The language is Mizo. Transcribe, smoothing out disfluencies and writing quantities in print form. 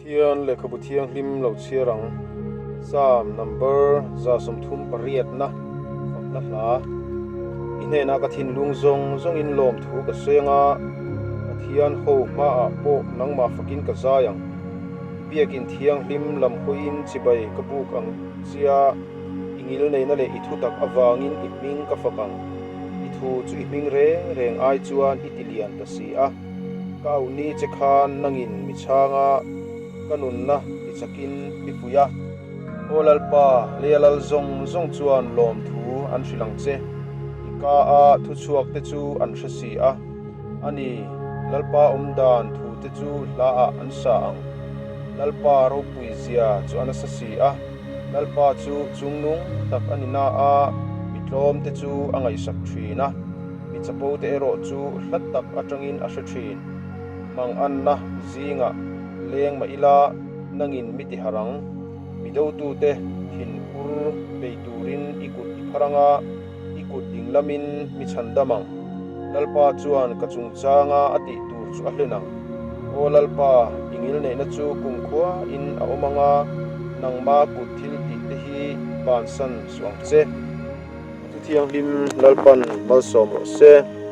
Pathian lehkhabu thianghlim lo chhiar ang. Psalm number 38 na fakna hla. I hnenah ka thinlung zawng zawngin lawmthu ka sawi anga, Pathian ho hmaah pawh nangmah fakin ka zai ang. I biakin thianghlim lam hawiin chibai ka buk ang chia, i ngilneihna leh i thutak avangin i hming ka fak ang. I thu chu i hming reng reng ai chuan i ti lian ta si a. Ka auh ni che khan nangin mi chhanga ka nunna ti chakin mi fuih a. Aw Lalpa, leia lal zawng zawng chuan lawmthu an hrilh ang che. I ka a thuchhuak te chu an hre si a. A ni, Lalpa awm dan thu te chu hla ah an sa ang. Lalpa ropui zia chu a nasa si a. Lalpa chu chungnung tak a ni na a, mi tlawm te chu a ngaihsak thin a. Mi chapo te erawh chu hla tak atangin a hre thin. Mang anna zingah leng mah ila nangin mi ti harh ang. Mi dotute thin ur bei turin i kut i phar anga i kut ding lamin mi chhan dam ang. Lalpa chuan ka chungchanga a tih tur chu a hlen ang. Aw Lalpa, i ngilneihna chu kumkhuain a awm anga nangma kut thil tih te hi bansan suh ang che. Thu thianghlim Lalpan malsawm rawh se.